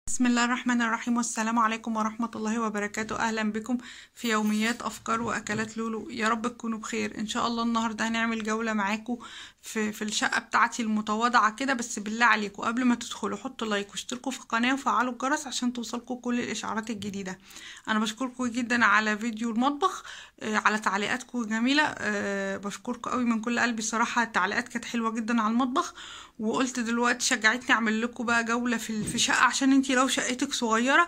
بسم الله الرحمن الرحيم، والسلام عليكم ورحمة الله وبركاته. أهلا بكم في يوميات أفكار وأكلات لولو. يا رب تكونوا بخير إن شاء الله. النهاردة هنعمل جولة معاكم في الشقة بتاعتي المتواضعة كده، بس بالله عليكم قبل ما تدخلوا حطوا لايك واشتركوا في القناة وفعلوا الجرس عشان توصلكم كل الإشعارات الجديدة. أنا بشكركم جدا على فيديو المطبخ، على تعليقاتكم الجميلة، بشكركم قوي من كل قلبي. الصراحة التعليقات كانت حلوة جدا على المطبخ، وقلت دلوقتي شجعتني اعمل لكم بقى جولة في شقة، عشان انتي لو شقتك صغيرة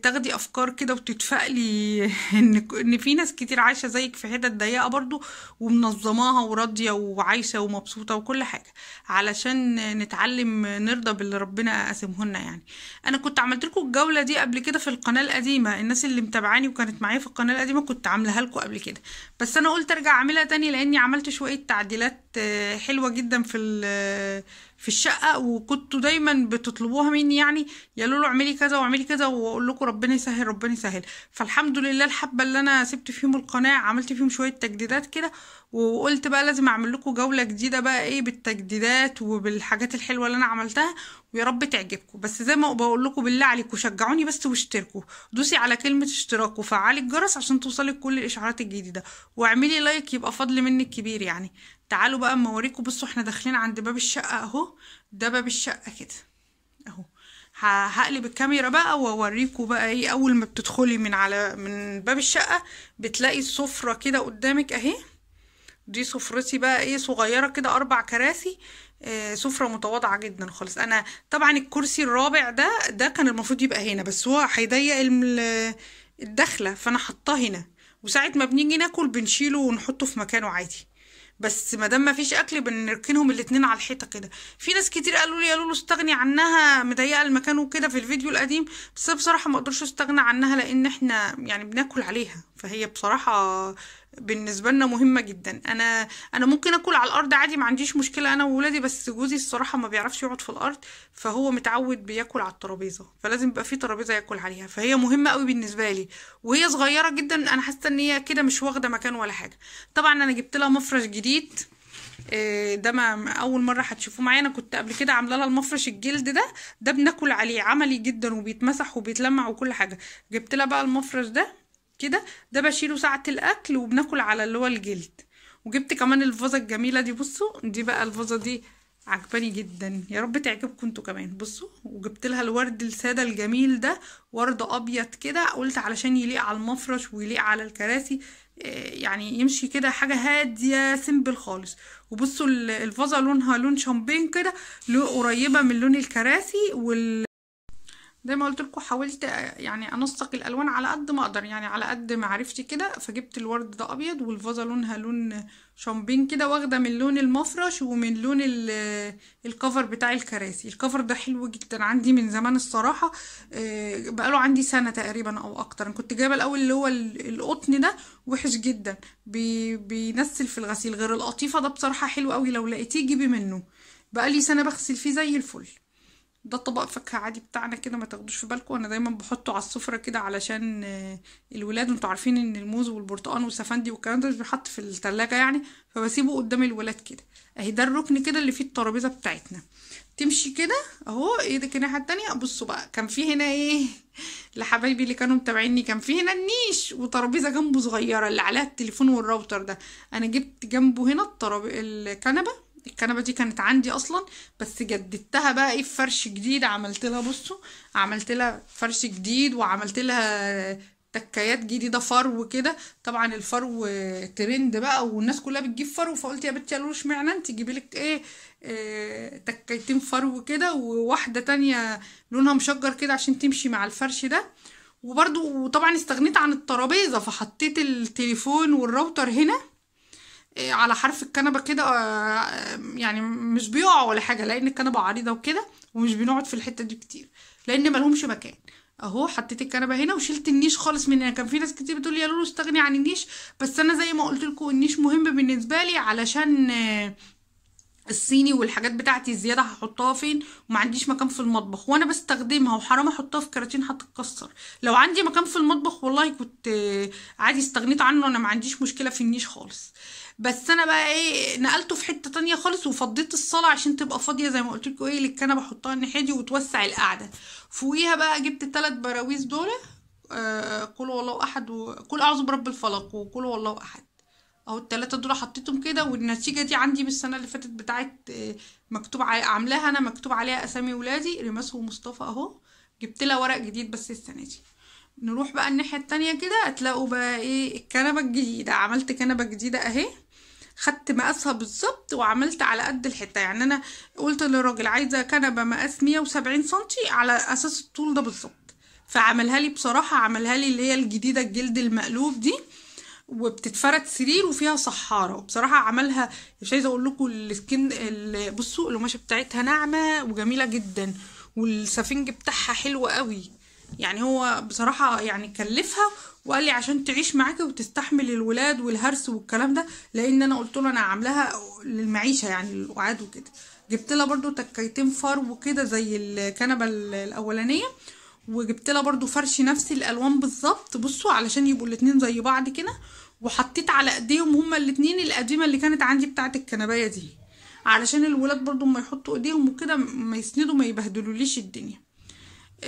تاخدي افكار كده وتتفائلي ان في ناس كتير عايشة زيك في حتت ضيقة برضو ومنظماها وراضية وعايشة ومبسوطة وكل حاجة، علشان نتعلم نرضى باللي ربنا قاسمة لنا. يعني انا كنت عملت لكم الجولة دي قبل كده في القناة القديمة، الناس اللي متابعاني وكانت معايا في القناة القديمة كنت عاملاها لكم قبل كده، بس انا قلت ارجع اعملها تاني لاني عملت شوية تعديلات حلوة جدا في الشقة، وكنتوا دايما بتطلبوها مني، يعني يا لولو اعملي كذا واعملي كذا، واقول لكم ربنا يسهل ربنا يسهل. فالحمد لله الحبة اللي انا سبت فيهم القناة عملت فيهم شوية تجديدات كده، وقلت بقى لازم اعمل لكم جولة جديدة بقى ايه بالتجديدات وبالحاجات الحلوة اللي انا عملتها، ويا رب تعجبكم. بس زي ما بقول لكم بالله عليكم شجعوني بس واشتركوا، دوسي على كلمة اشتراك وفعلي الجرس عشان توصلك كل الاشعارات الجديدة، واعملي لايك يبقى فضل منك كبير. يعني تعالوا بقى اما اوريكم. بصوا احنا داخلين عند باب الشقة اهو، ده باب الشقة كده اهو. هقلب الكاميرا بقى واوريكم بقى ايه. اول ما بتدخلي من باب الشقة بتلاقي السفرة كده قدامك اهي، دي سفرتي بقى ايه صغيرة كده، 4 كراسي، سفره متواضعة جدا خالص. انا طبعا الكرسي الرابع ده كان المفروض يبقى هنا، بس هو هيضيق الدخلة فانا حطاه هنا، وساعة ما بنيجي ناكل بنشيله ونحطه في مكانه عادي، بس ما دام ما فيش اكل بنركنهم الاتنين على الحيطة كده. في ناس كتير قالوا لي يا لولو استغني عنها مضيقه المكان وكده في الفيديو القديم، بس بصراحة ما اقدرش استغنى عنها لان احنا يعني بناكل عليها، فهي بصراحة بالنسبة لنا مهمة جدا. انا ممكن اكل على الارض عادي، ما عنديش مشكلة انا وولادي، بس جوزي الصراحة ما بيعرفش يقعد في الارض، فهو متعود بياكل على الترابيزة، فلازم يبقى في ترابيزة ياكل عليها، فهي مهمة قوي بالنسبة لي. وهي صغيرة جدا، انا حاسه ان هي كده مش واخده مكان ولا حاجة. طبعا انا جبت لها مفرش جديد، ده ما اول مرة هتشوفوه معايا. انا كنت قبل كده عامله لها المفرش الجلد ده بناكل عليه، عملي جدا وبيتمسح وبيتلمع وكل حاجة. جبت لها بقى المفرش ده كده، ده بشيله ساعة الاكل وبناكل على اللي هو الجلد. وجبت كمان الفازة الجميلة دي، بصوا دي بقى الفازة دي عجباني جدا، يا رب تعجبكم انتوا كمان. بصوا وجبت لها الورد السادة الجميل ده، ورد ابيض كده، قلت علشان يليق على المفرش ويليق على الكراسي، يعني يمشي كده حاجة هادية simple خالص. وبصوا الفازة لونها لون شامبين كده، قريبه من لون الكراسي. زي ما قلت لكم حاولت يعني انسق الالوان على قد ما اقدر، يعني على قد معرفتي كده. فجبت الورد ده ابيض، والفازه لونها لون شامبين كده، واخده من لون المفرش ومن لون ال cover بتاع الكراسي. ال cover ده حلو جدا عندي من زمان الصراحة، بقاله عندي سنة تقريبا او اكتر. انا كنت جايبه الاول اللي هو القطن ده، وحش جدا بينسل في الغسيل، غير القطيفه ده بصراحة حلو قوي، لو لقيتيه جيبي منه، بقالي سنة بغسل فيه زي الفل. ده طبق فاكهة عادي بتاعنا كده، ما تاخدوش في بالكم، انا دايما بحطه على السفرة كده علشان الولاد، انتوا عارفين ان الموز والبرتقال والسفندي والكلام ده مش بيحط في التلاجة يعني، فبسيبه قدام الولاد كده. اهي ده الركن كده اللي فيه الترابيزة بتاعتنا، تمشي كده اهو ايدك الناحية التانية. بصوا بقى كان في هنا ايه لحبايبي اللي كانوا متابعيني، كان في هنا النيش وترابيزه جنبه صغيرة اللي عليها التليفون والراوتر ده، انا جبت جنبه هنا الكنبة. الكنبة دي كانت عندي اصلا، بس جددتها بقى ايه فرش جديد، عملت لها بصوا عملت لها فرش جديد، وعملت لها تكايات جديدة فرو كده. طبعا الفرو ترند بقى والناس كلها بتجيب فرو، فقلت يا بنتي يا لولو اشمعنى انت جيبي لك ايه تكايتين فرو كده، وواحدة تانية لونها مشجر كده عشان تمشي مع الفرش ده. وبرده وطبعا استغنيت عن الترابيزة، فحطيت التليفون والراوتر هنا على حرف الكنبة كده، يعني مش بيقعوا ولا حاجة لان الكنبة عريضة وكده، ومش بنقعد في الحتة دي كتير لان ملهمش مكان. اهو حطيت الكنبة هنا وشلت النيش خالص من هنا. كان في ناس كتير بتقول يا لولو استغني عن النيش، بس انا زي ما قلت لكم النيش مهم بالنسبة لي علشان الصيني والحاجات بتاعتي الزيادة هحطها فين؟ وما عنديش مكان في المطبخ وانا بستخدمها، وحرام احطها في كراتين هتتكسر. لو عندي مكان في المطبخ والله كنت عادي استغنيت عنه، انا ما عنديش مشكلة في النيش خالص. بس انا بقى ايه، نقلته في حتة تانية خالص، وفضيت الصاله عشان تبقى فاضية زي ما قلت لكم ايه للكنبه، احطها الناحية دي وتوسع القعدة. فوقيها بقى جبت الثلاث براويز دول، قل والله احد، وقل اعوذ برب الفلق، وقل والله احد، اهو التلاتة دول حطيتهم كده. والنتيجة دي عندي من السنة اللي فاتت بتاعت مكتوب عاملاها انا، مكتوب عليها اسامي ولادي ريماس ومصطفى اهو. جبت لها ورق جديد بس السنة دي. نروح بقى الناحية التانية كده، هتلاقوا بقى ايه الكنبة الجديدة. عملت كنبة جديدة اهي، خدت مقاسها بالظبط وعملت على قد الحتة. يعني انا قلت للراجل عايزة كنبة مقاس 170 سنتي على اساس الطول ده بالظبط، فعملها لي بصراحة، عملها لي اللي هي الجديدة الجلد المقلوب دي، وبتتفرد سرير وفيها صحاره. وبصراحة عملها مش عايزه اقول لكم السكين، بصوا القماشه بتاعتها ناعمة وجميلة جدا، والسفنج بتاعها حلو قوي. يعني هو بصراحة يعني كلفها وقال لي عشان تعيش معاكي وتستحمل الولاد والهرس والكلام ده، لان انا قلت له انا عاملاها للمعيشه يعني للقعاد وكده. جبت لها برده تكايتين فرو كده زي الكنبة الاولانية، وجبت لها برده فرش نفس الالوان بالظبط، بصوا علشان يبقوا الاتنين زي بعض كده. وحطيت على ايديهم هما الاتنين القديمة اللي كانت عندي بتاعه الكنبايه دي، علشان الولاد برده ما يحطوا ايديهم وكده، ما يسندوا ما يبهدلوليش الدنيا.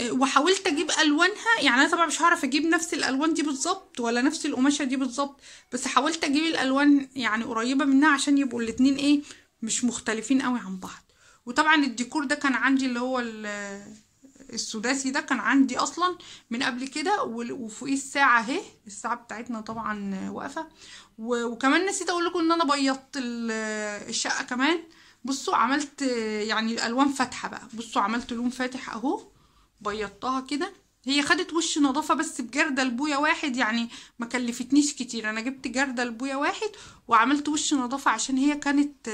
وحاولت اجيب الوانها، يعني انا طبعا مش هعرف اجيب نفس الالوان دي بالظبط ولا نفس القماشه دي بالظبط، بس حاولت اجيب الالوان يعني قريبه منها عشان يبقوا الاتنين ايه مش مختلفين قوي عن بعض. وطبعا الديكور ده كان عندي اللي هو السداسي ده كان عندي اصلا من قبل كده، وفوقيه الساعة اهي، الساعة بتاعتنا طبعا واقفة. وكمان نسيت اقول لكم ان انا بيضت الشقة كمان. بصوا عملت يعني الوان فاتحة بقى، بصوا عملت لون فاتح اهو، بيضتها كده. هي خدت وش نظافة بس بجردل بويه واحد، يعني ما كلفتنيش كتير. انا جبت جردل بويه واحد وعملت وش نظافة عشان هي كانت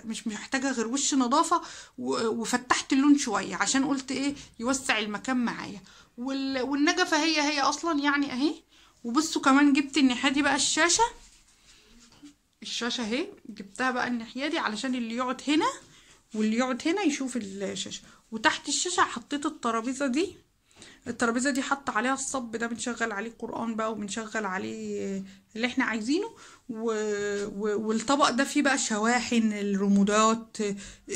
مش محتاجه غير وش نظافة، وفتحت اللون شوية عشان قلت ايه يوسع المكان معايا. والنجفه هي اصلا يعني اهي. وبصوا كمان جبت الناحية دي بقى الشاشة، الشاشة اهي جبتها بقى الناحية دي علشان اللي يقعد هنا واللي يقعد هنا يشوف الشاشة. وتحت الشاشة حطيت الترابيزة دي، الترابيزة دي حط عليها الصب ده، بنشغل عليه قرآن بقى وبنشغل عليه اللي احنا عايزينه. والطبق ده فيه بقى شواحن، الرمودات،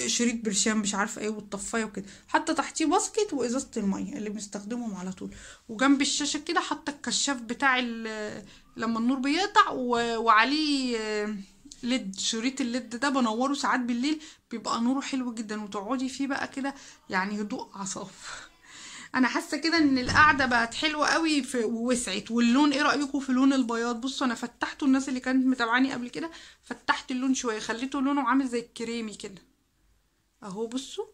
شريط برشام مش عارفه ايه، والطفايه وكده. حاطه تحتيه باسكت وازازه المية اللي بنستخدمهم على طول. وجنب الشاشة كده حاطه الكشاف بتاع لما النور بيقطع، وعليه LED، شريط ال LED ده بنوره ساعات بالليل، بيبقى نوره حلو جدا، وتقعدي فيه بقى كده يعني هدوء اعصاب. انا حاسه كده ان القعدة بقت حلوة قوي ووسعت. واللون ايه رايكم في لون البياض؟ بصوا انا فتحته، الناس اللي كانت متابعاني قبل كده فتحت اللون شوية، خليته لونه عامل زي الكريمي كده اهو. بصوا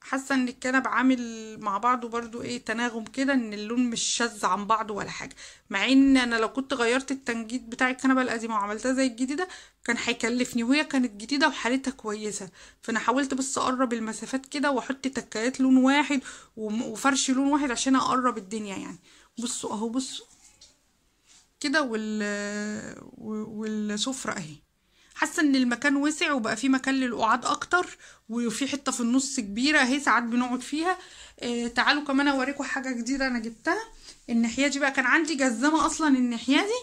حاسه ان الكنب عامل مع بعضه برضو ايه تناغم كده، ان اللون مش شاذ عن بعضه ولا حاجة. مع ان انا لو كنت غيرت التنجيد بتاع الكنبة القديمة وعملتها زي الجديدة كان هيكلفني، وهي كانت جديدة وحالتها كويسة. فانا حاولت بس اقرب المسافات كده واحط تكايات لون واحد وفرش لون واحد عشان اقرب الدنيا يعني. بصوا اهو، بصوا كده، والسفره اهي. حاسه ان المكان وسع وبقى فيه مكان للقعاد اكتر، وفي حتة في النص كبيرة اهي ساعات بنقعد فيها. تعالوا كمان اوريكم حاجة جديدة انا جبتها الناحية دي بقى. كان عندي جزمه اصلا الناحية دي،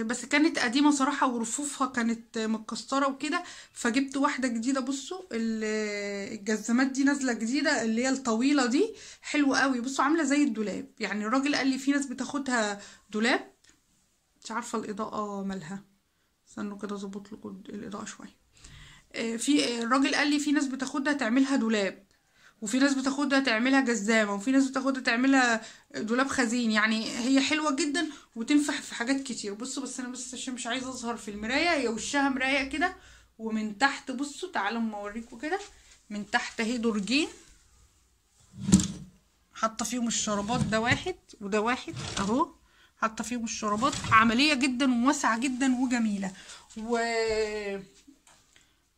بس كانت قديمة صراحة ورفوفها كانت متكسره وكده، فجبت واحدة جديدة. بصوا الجزمات دي نازله جديدة اللي هي الطويلة دي، حلوة قوي. بصوا عامله زي الدولاب، يعني الراجل قال لي في ناس بتاخدها دولاب. مش عارفه الاضاءة مالها، استنوا كده اظبط لكم الاضاءة شوية. في الراجل قال لي في ناس بتاخدها تعملها دولاب، وفي ناس بتاخدها تعملها جزامه، وفي ناس بتاخدها تعملها دولاب خزين. يعني هي حلوة جدا وتنفع في حاجات كتير. بصوا بس انا بس عشان مش عايزه اظهر في المراية، هي وشها مراية كده، ومن تحت بصوا تعالوا اما اوريكم كده من تحت اهي درجين حاطه فيهم الشرابات، ده واحد وده واحد اهو، حاطه فيهم الشرابات. عملية جدا وواسعه جدا وجميلة،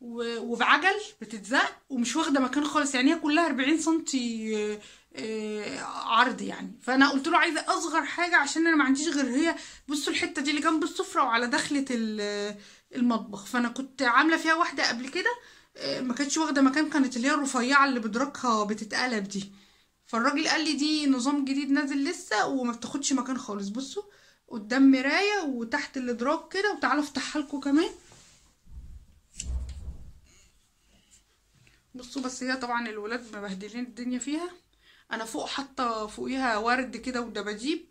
وبعجل بتتزق ومش واخده مكان خالص. يعني هي كلها 40 سنتي عرض يعني. فانا قلت له عايزه اصغر حاجة عشان انا ما عنديش غير هي. بصوا الحتة دي اللي جنب السفرة وعلى دخله المطبخ، فانا كنت عامله فيها واحدة قبل كده ما كانتش واخده مكان، كانت اللي هي الرفيعة اللي بدركها بتتقلب دي. فالراجل قال لي دي نظام جديد نازل لسه وما بتاخدش مكان خالص. بصوا قدام مراية وتحت الادراج كده، وتعالوا افتحها لكم كمان. بصوا بس هي طبعا الولاد مبهدلين الدنيا فيها. انا فوق حاطه فوقيها ورد كده ودباديب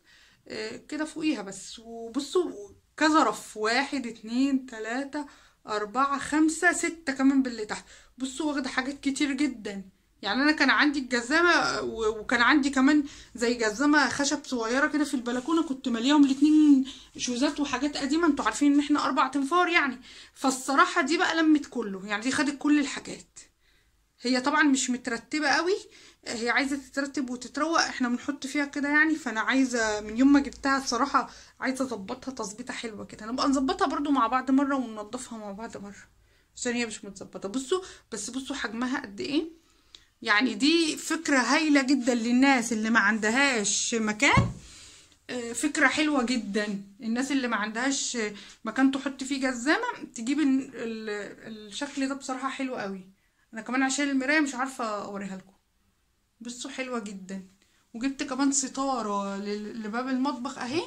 كده فوقيها بس. وبصوا كذا رف، 1 2 3 4 5 6 كمان باللي تحت. بصوا واخده حاجات كتير جدا. يعني انا كان عندي الجزامه، وكان عندي كمان زي جزامه خشب صغيرة كده في البلكونه، كنت ماليهم الاتنين شوزات وحاجات قديمة. انتوا عارفين ان احنا 4 تنفار يعني. فالصراحه دي بقى لمت كله، يعني دي خدت كل الحاجات. هي طبعا مش مترتبة قوي، هي عايزه تترتب وتتروق، احنا بنحط فيها كده يعني. فانا عايزه من يوم ما جبتها الصراحة عايزه اظبطها تظبيطه حلوة كده، نبقى نظبطها برضو مع بعض مرة وننضفها مع بعض مرة، عشان هي مش متظبطه. بصوا بس بصوا حجمها قد ايه. يعني دي فكرة هايلة جدا للناس اللي ما عندهاش مكان، فكرة حلوة جدا. الناس اللي ما عندهاش مكان تحط فيه جزامه تجيب الشكل ده، بصراحة حلو قوي. انا كمان عشان المراية مش عارفه اوريها لكم. بصوا حلوة جدا. وجبت كمان ستارة لباب المطبخ اهي.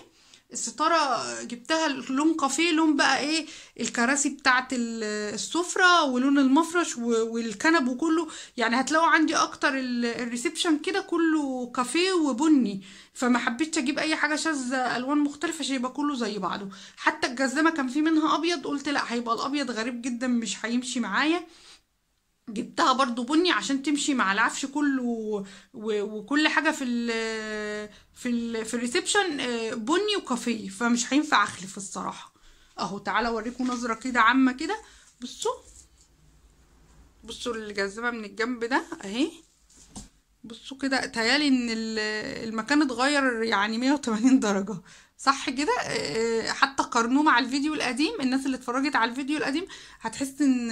الستارة جبتها لون كافيه، لون بقى ايه الكراسي بتاعه السفرة ولون المفرش والكنب وكله. يعني هتلاقوا عندي اكتر ال reception كده كله كافيه وبني، فما حبيتش اجيب اي حاجة شاذة الوان مختلفة عشان يبقى كله زي بعضه. حتى الجزامه كان في منها ابيض، قلت لا هيبقى الابيض غريب جدا مش هيمشي معايا. جبتها برضو بني عشان تمشي مع العفش كله وكل حاجة في ال في ال في ال reception بني وكافيه، فمش هينفع اخلف الصراحة. اهو تعالى اوريكم نظره كده عامة كده. بصوا بصوا الجزمة من الجنب ده اهي. بصوا كده تهيالي ان المكان اتغير يعني 180 درجه، صح كده؟ حتى قارنوه مع الفيديو القديم، الناس اللي اتفرجت على الفيديو القديم هتحس ان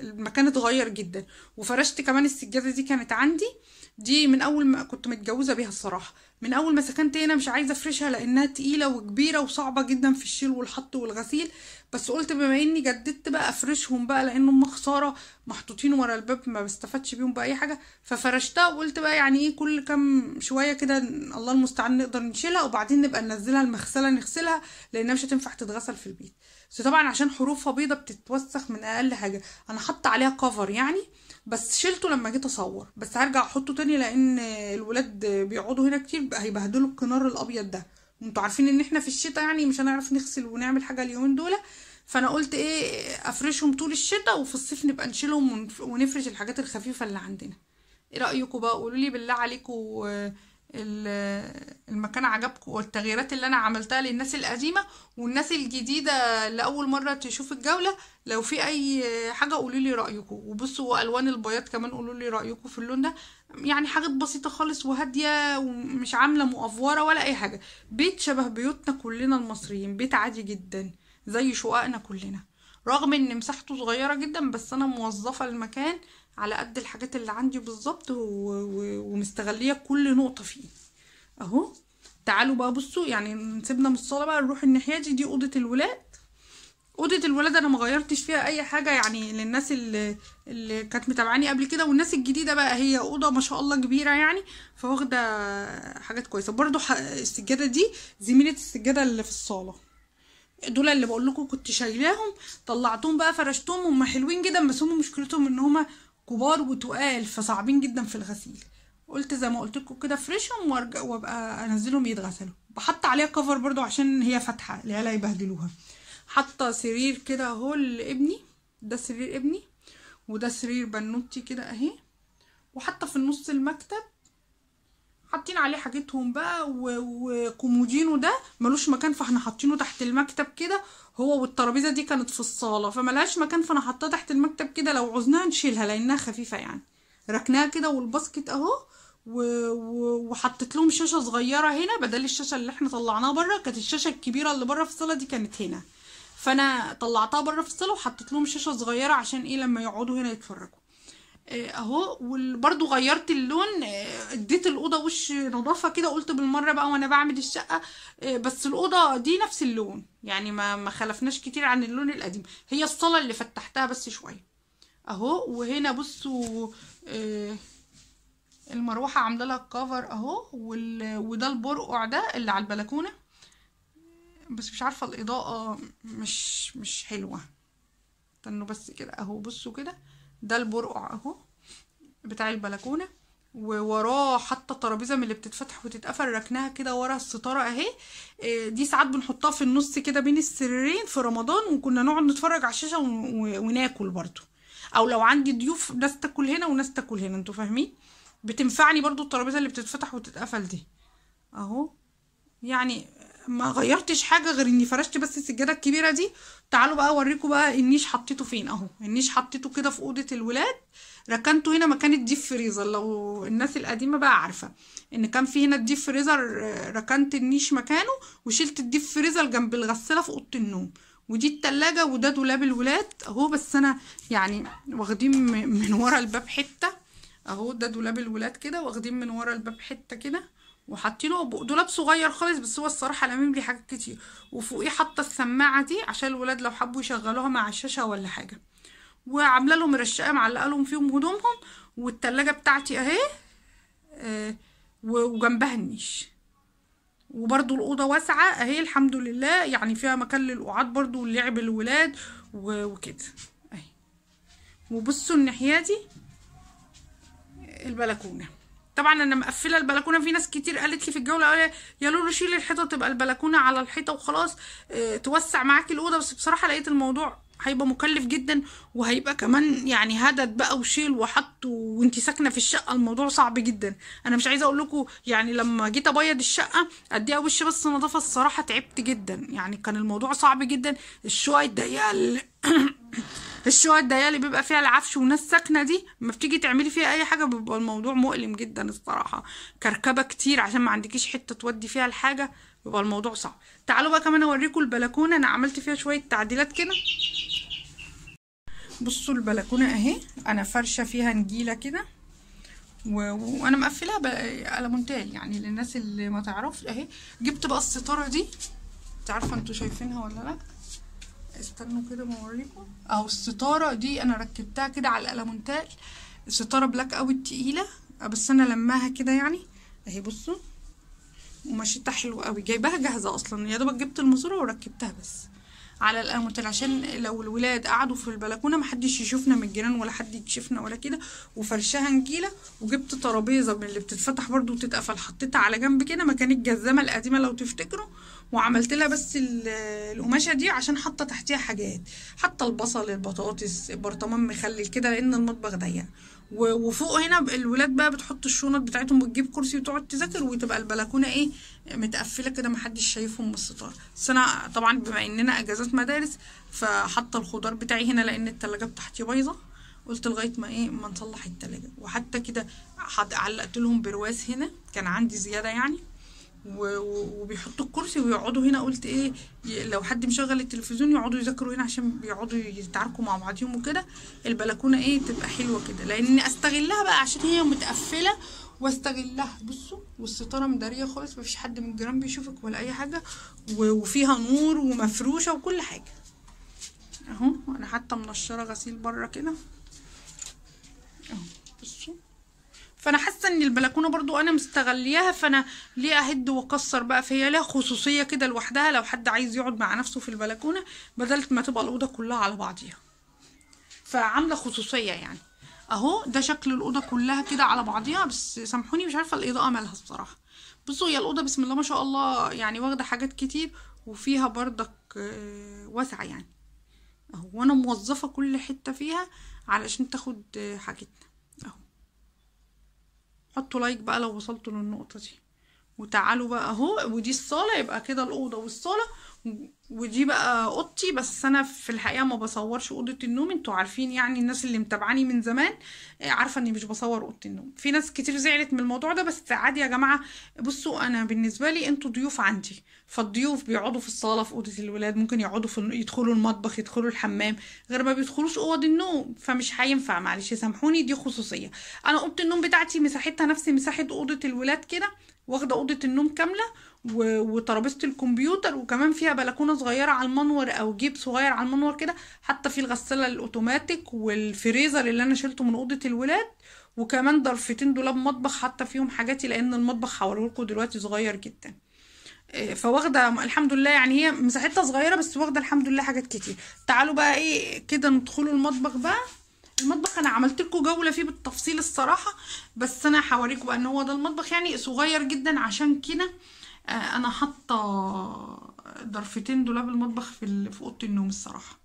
المكان اتغير جدا. وفرشت كمان السجادة دي، كانت عندي دي من اول ما كنت متجوزة بيها الصراحة، من اول ما سكنت هنا مش عايزه افرشها لانها تقيلة وكبيره وصعبة جدا في الشيل والحط والغسيل. بس قلت بما اني جددت بقى افرشهم بقى، لان هم خسارة محطوطين ورا الباب ما بستفادش بيهم باي حاجة. ففرشتها وقلت بقى يعني ايه كل كام شوية كده الله المستعان نقدر نشيلها، وبعدين نبقى ننزلها المغسلة نغسلها لانها مش هتنفع تتغسل في البيت. بس طبعا عشان حروفها بيضة بتتوسخ من اقل حاجة، انا حاطه عليها كفر يعني، بس شلته لما جيت اصور، بس هرجع احطه تاني لان الولاد بيقعدوا هنا كتير هيبهدلوا الكنار الابيض ده، وانتوا عارفين ان احنا في الشتاء يعني مش هنعرف نغسل ونعمل حاجة اليومين دول. فانا قلت ايه افرشهم طول الشتاء وفي الصيف نبقى نشيلهم ونفرش الحاجات الخفيفة اللي عندنا. ايه رايكم بقى؟ قولوا لي بالله عليكم المكان عجبكم والتغييرات اللي انا عملتها للناس القديمة والناس الجديدة اللي اول مرة تشوف الجولة، لو في اي حاجة قولوا لي رايكم. وبصوا الوان البياض كمان قولوا لي رايكم في اللون ده، يعني حاجات بسيطة خالص وهاديه ومش عامله مؤفوره ولا اي حاجة. بيت شبه بيوتنا كلنا المصريين، بيت عادي جدا زي شققنا كلنا، رغم ان مساحته صغيرة جدا، بس انا موظفة المكان على قد الحاجات اللي عندي بالظبط ومستغليه كل نقطة فيه. اهو تعالوا بقى بصوا، يعني نسيبنا من الصاله بقى نروح الناحية دي، دي اوضة الولاد. اوضة الولاد انا ما غيرتش فيها اي حاجة، يعني للناس اللي كانت متابعاني قبل كده والناس الجديدة بقى، هي اوضة ما شاء الله كبيرة يعني، فواخده حاجات كويسة برضو. السجادة دي زميله السجادة اللي في الصاله، دول اللي بقول لكم كنت شايلاهم طلعتهم بقى فرشتهم، هم حلوين جدا بس هم مشكلتهم ان هم كبار وتقال فصعبين جدا في الغسيل. قلت زي ما قلت لكم كده افرشهم وارجع وابقى انزلهم يتغسلوا. بحط عليها كفر برضو عشان هي فاتحة العيال هيبهدلوها. حاطه سرير كده اهو لابني، ده سرير ابني وده سرير بنوتي كده اهي، وحاطه في النص المكتب حاطين عليه حاجتهم بقى، وكومودينو ده ملوش مكان فاحنا حاطينه تحت المكتب كده، هو والترابيزه دي كانت في الصاله فملهاش مكان فانا حاطاها تحت المكتب كده، لو عوزناها نشيلها لانها خفيفة يعني. ركناها كده وال basket اهو، وحطيت لهم شاشة صغيرة هنا بدل الشاشة اللي احنا طلعناها بره، كانت الشاشة الكبيرة اللي بره في الصاله دي كانت هنا، فانا طلعتها بره في الصاله وحطيت لهم شاشة صغيرة عشان ايه لما يقعدوا هنا يتفرجوا اهو. وبرده غيرت اللون، اديت الاوضة وش نظافة كده، قلت بالمرة بقى وانا بعمل الشقة، بس الاوضة دي نفس اللون يعني ما خلفناش كتير عن اللون القديم، هي الصاله اللي فتحتها بس شوية. اهو. وهنا بصوا المروحة عامله لها cover اهو، وده البرقع ده اللي على البلكونه، بس مش عارفه الاضاءة مش حلوة، استنوا بس كده اهو. بصوا كده ده البرقع اهو بتاع البلكونه، ووراه حاطه ترابيزة من اللي بتتفتح وتتقفل، ركناها كده ورا الستارة اهي. دي ساعات بنحطها في النص كده بين السريرين في رمضان، وكنا نقعد نتفرج على الشاشة وناكل برضو، او لو عندي ضيوف ناس تاكل هنا وناس تاكل هنا، انتوا فاهمين. بتنفعني برضو الترابيزة اللي بتتفتح وتتقفل دي اهو. يعني ما غيرتش حاجة غير اني فرشت بس السجادة الكبيرة دي. تعالوا بقى اوريكم بقى النيش حطيته فين اهو. النيش حطيته كده في اوضة الولاد، ركنته هنا مكان ال deep freezer. لو الناس القديمة بقى عارفه ان كان في هنا ال deep freezer، ركنت النيش مكانه وشلت ال deep freezer جنب الغسالة في اوضة النوم. ودي التلاجة وده دولاب الولاد اهو، بس انا يعني واخدين من ورا الباب حتة اهو. ده دولاب الولاد كده واخدين من ورا الباب حتة كده وحاطينه، دولاب صغير خالص بس هو الصراحة لامم لي حاجات كتير. وفوقيه حاطه السماعة دي عشان الولاد لو حبوا يشغلوها مع الشاشة ولا حاجة، وعامله لهم رشاقه معلقه لهم فيهم هدومهم. والتلاجة بتاعتي اهي وجنبها النيش. وبرده الاوضة واسعة اهي الحمد لله، يعني فيها مكان للقعاد برده ولعب الولاد وكده اهي. وبصوا الناحية دي البلكونه، طبعا انا مقفلة البلكونه. في ناس كتير قالت لي في الجولة يا لولو شيلي الحيطة تبقى البلكونه على الحيطة وخلاص، توسع معاكي الاوضة. بس بصراحة لقيت الموضوع هيبقى مكلف جدا، وهيبقى كمان يعني هدد بقى وشيل وحط وانتي ساكنة في الشقة، الموضوع صعب جدا. انا مش عايزه اقول لكم يعني لما جيت ابيض الشقة اديها وش بس نظافة، الصراحة تعبت جدا، يعني كان الموضوع صعب جدا. الشقق الضيقه الشقق الضيقه اللي بيبقى فيها العفش وناس ساكنة دي، ما بتيجي تعملي فيها اي حاجة بيبقى الموضوع مؤلم جدا الصراحة، كركبه كتير عشان ما عندكيش حتة تودي فيها الحاجة، بيبقى الموضوع صعب. تعالوا بقى كمان اوريكم البلكونه، انا عملت فيها شوية تعديلات كده. بصوا البلكونه اهي، انا فرشه فيها نجيله كده وانا مقفلاها بألمونتال يعني للناس اللي ما تعرفش اهي. جبت بقى الستارة دي، انت عارفه انتوا شايفينها ولا لا؟ استنوا كده ما اوريكم اهو. الستارة دي انا ركبتها كده على الالمونتال، الستارة black out تقيلة بس انا لماها كده يعني اهي. بصوا ومشيتها حلو قوي، جايباها جاهزة اصلا، يا دوبك جبت الماسورة وركبتها بس على الالمونتال عشان لو الولاد قعدوا في البلكونه محدش يشوفنا من الجيران ولا حد يكشفنا ولا كده. وفرشها نجيله، وجبت ترابيزة من اللي بتتفتح برده وتتقفل، حطيتها على جنب كده مكان الجزامه القديمة لو تفتكروا، وعملت لها بس القماشه دي عشان حاطه تحتيها حاجات، حاطه البصل البطاطس برطمان مخلل كده لان المطبخ ضيق. وفوق هنا الولاد بقى بتحط الشنط بتاعتهم وتجيب كرسي وتقعد تذاكر، وتبقى البلكونه ايه متقفله كده محدش شايفهم من الستارة. بس انا طبعا بما اننا اجازات مدارس فحاطه الخضار بتاعي هنا لان التلاجة بتاعتي بايظة، قلت لغاية ما ايه ما نصلح التلاجة. وحتى كده علقت لهم برواز هنا كان عندي زيادة يعني، وبيحطوا الكرسي ويقعدوا هنا. قلت ايه لو حد مشغل التلفزيون يقعدوا يذاكروا هنا عشان بيقعدوا يتعاركوا مع بعضهم وكده. البلكونه ايه تبقى حلوة كده لان استغلها بقى عشان هي متقفله واستغلها. بصوا والستاره مداريه خالص، مفيش حد من الجيران بيشوفك ولا اي حاجة، وفيها نور ومفروشه وكل حاجة اهو. انا حتى منشرة غسيل بره كده اهو. بصوا فانا حاسه ان البلكونه برضو انا مستغلياها، فانا ليه اهد واكسر بقى؟ فهي لها خصوصية كده لوحدها، لو حد عايز يقعد مع نفسه في البلكونه بدل ما تبقى الاوضة كلها على بعضيها، فعامله خصوصية يعني اهو. ده شكل الاوضة كلها كده على بعضيها، بس سامحوني مش عارفه الاضاءة مالها الصراحة. بصوا هي الاوضة بسم الله ما شاء الله يعني واخده حاجات كتير، وفيها بردك واسعة يعني اهو، وانا موظفة كل حتة فيها علشان تاخد حاجتنا اهو. حطوا like بقى لو وصلتوا للنقطة دي، وتعالوا بقى اهو. ودي الصاله، يبقى كده الاوضة والصاله، ودي بقى اوضتي. بس انا في الحقيقة ما بصورش اوضة النوم، انتوا عارفين يعني الناس اللي متابعاني من زمان عارفه اني مش بصور اوضة النوم. في ناس كتير زعلت من الموضوع ده، بس عادي يا جماعة. بصوا انا بالنسبة لي انتوا ضيوف عندي، فالضيوف بيقعدوا في الصاله في اوضة الولاد، ممكن يقعدوا في يدخلوا المطبخ يدخلوا الحمام، غير ما بيدخلوش اوض النوم، فمش هينفع معلش سامحوني، دي خصوصية. انا اوضة النوم بتاعتي مساحتها نفس مساحة اوضة الولاد كده، واخده اوضة النوم كاملة وترابيزه الكمبيوتر، وكمان فيها فيها بلكونة صغيرة على المنور او جيب صغير على المنور كده، حاطه فيه الغسالة الاوتوماتيك والفريزر اللي انا شلته من اوضة الولاد، وكمان ضرفتين دولاب مطبخ حاطه فيهم حاجاتي، لان المطبخ هوريهولكوا دلوقتي صغير جدا. فواخده الحمد لله، يعني هي مساحتها صغيرة بس واخده الحمد لله حاجات كتير. تعالوا بقى ايه كده ندخلوا المطبخ بقى. المطبخ انا عملت لكم جولة فيه بالتفصيل الصراحة، بس انا هوريكم بقى ان هو ده المطبخ، يعني صغير جدا، عشان كده انا حاطه ضرفتين دولاب المطبخ في اوضة النوم الصراحة،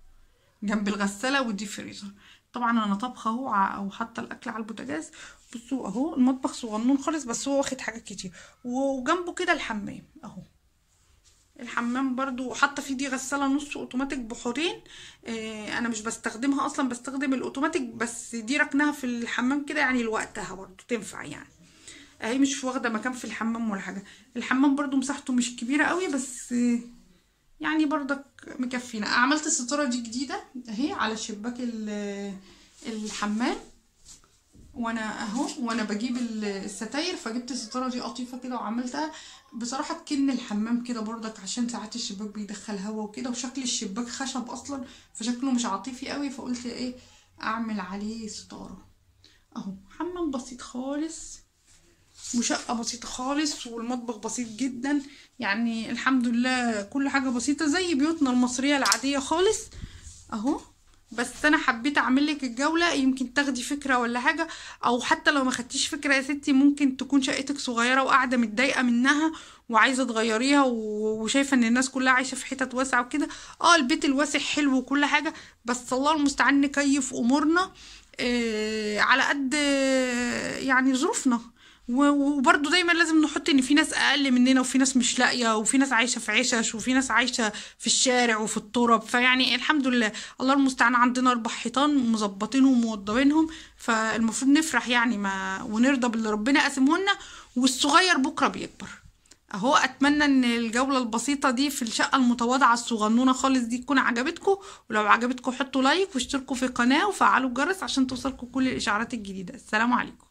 جنب الغسالة والديب فريزر. طبعا انا طبخه اهو او حاطه الاكل على البوتاجاز. بصوا اهو المطبخ صغنون خالص، بس هو واخد حاجات كتير. وجنبه كده الحمام اهو، الحمام برضو حاطه فيه دي غسالة نص اوتوماتيك بحورين، انا مش بستخدمها اصلا، بستخدم الاوتوماتيك، بس دي ركناها في الحمام كده يعني لوقتها برضو تنفع يعني، اهي مش واخده مكان في الحمام ولا حاجة. الحمام برضو مساحته مش كبيرة قوي، بس يعني برضك مكفينا. عملت الستارة دي جديدة اهي على شباك الحمام، وانا اهو وانا بجيب الستاير، فجبت الستارة دي قطيفة كده وعملتها بصراحة تكن الحمام كده برضك، عشان ساعات الشباك بيدخل هوا وكده، وشكل الشباك خشب اصلا فشكله مش عاطفي قوي، فقلت ايه اعمل عليه ستارة اهو. حمام بسيط خالص وشقه بسيطة خالص، والمطبخ بسيط جدا، يعني الحمد لله كل حاجة بسيطة زي بيوتنا المصرية العادية خالص اهو. بس انا حبيت اعمل لك الجولة يمكن تاخدي فكرة ولا حاجة، او حتى لو ما خدتيش فكرة يا ستي، ممكن تكون شقتك صغيرة وقاعدة متضايقة منها وعايزه تغيريها، وشايفه ان الناس كلها عايشه في حتت واسعة وكده. البيت الواسع حلو وكل حاجة، بس الله المستعان نكيف امورنا على قد يعني ظروفنا. وبرضو دايما لازم نحط ان في ناس اقل مننا، وفي ناس مش لاقيه، وفي ناس عايشه في عشش، وفي ناس عايشه في الشارع وفي التراب. فيعني الحمد لله الله المستعان عندنا 4 حيطان مظبطينهم وموضبينهم، فالمفروض نفرح يعني ما ونرضى باللي ربنا قاسمة لنا، والصغير بكره بيكبر اهو. اتمنى ان الجولة البسيطة دي في الشقة المتواضعة الصغنونه خالص دي تكون عجبتكم، ولو عجبتكم حطوا لايك واشتركوا في القناة وفعلوا الجرس عشان توصلكم كل الاشعارات الجديدة. السلام عليكم.